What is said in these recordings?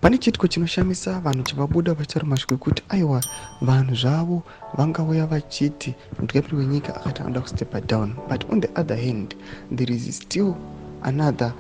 Pane chiitiko chinoshamisa vanhu chavabuda vachitaura mashoko ekuti aiwa, vanhu zvavo vangauya vachiti mutungamiri wenyika akati anoda kustepa down, but on the other hand there is still another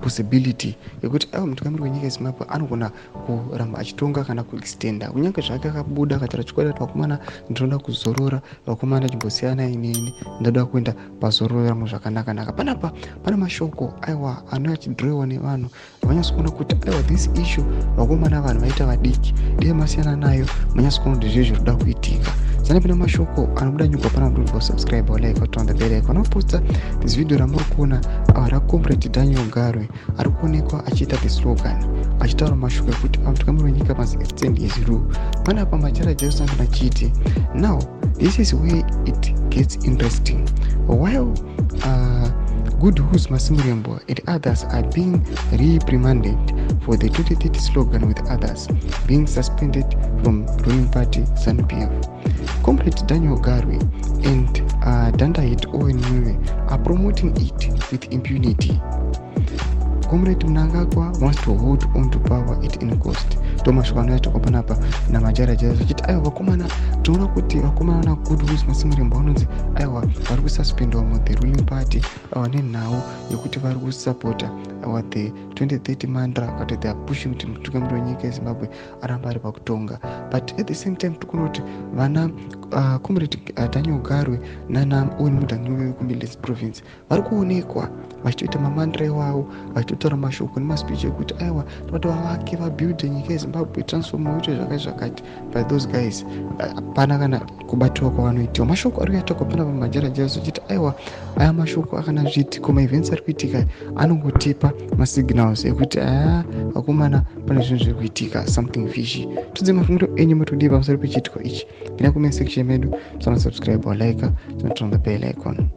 possibility yekuti aiwa, mutungamiri wenyika yeZimbabwe anogona kuramba achitonga kana kuextenda, kunyange zvake akabuda akataura chokwadi kuti, "Vakomana, ndinoda kuzorora, vakomana, chimbosiyana inini, ndoda kuenda pazororo rangu zvakanaka-naka." Panapa pane mashoko aiwa anouya achidhirowewa nevanhu vanyatsokuona kuti aiwa, this issue, vakomana, vanhu vaita vadiki, dei masiyana nayo, manyatsokuona kuti zvii zviri kuda kuitika. Zana pane mashoko anobuda nyugwa pana ndobva subscribe, like, turn on the bell icon. Vanoposta this video ramuri kuona raComrade Daniel Garwe ari kuonekwa achiita the slogan, achitaura mashoko ekuti mutungamiri wenyika must extend his rule. Panapa Majaira Jesu achiti, "Now this is where it gets interesting. While Goodhouse Masimirembwa and others are being reprimanded for the 2030 slogan, with others being suspended from ruling party ZANU-PF, Comrade Daniel Garwe and Dandahit Owen Ncube are promoting it with impunity. Comrade Mnangagwa wants to hold on to power at any cost." Ndo mashoko anoitwa panapa naMajaira Jesu achiti aiwa, vakomana, tinoona kuti vakomana naGoodhouse Masimirembwa vanonzi aiwa vari kususpendwa muthe ruling party, aiwa, nenhau yekuti vari kusapota, aiwa, the 2030 mantra, kuti they are pushing kuti mutungamiri wenyika yeZimbabwe aramba ari pakutonga. But at the same time tikuona kuti vana Comrade Daniel Garwe nana Owen Mudha Ncube vekuMidlands Province vari kuonekwa vachitoita mamantra iwawo, vachitotaura mashoko nemaspeech ekuti aiwa, tobati vavake, vabuilde nyika yeZimbabwe, transform, ite zvakati zvakati. But those guys, hapana kana kubatiwa kwavanoitiwa. Mashoko ari kuyatakwa pana paMajaira Jesu achiti aiwa, aya mashoko akana zviitiko, maevents ari kuitika anongotipa masignals ekuti aya, vakomana, pane zvinhu zviri kuitika, something fishy. Tudze mafungiro enyu, matodii pamusoro pechiitiko ichi? Pinda comment section medu, musana subscribe, walike, turn on the bell icon.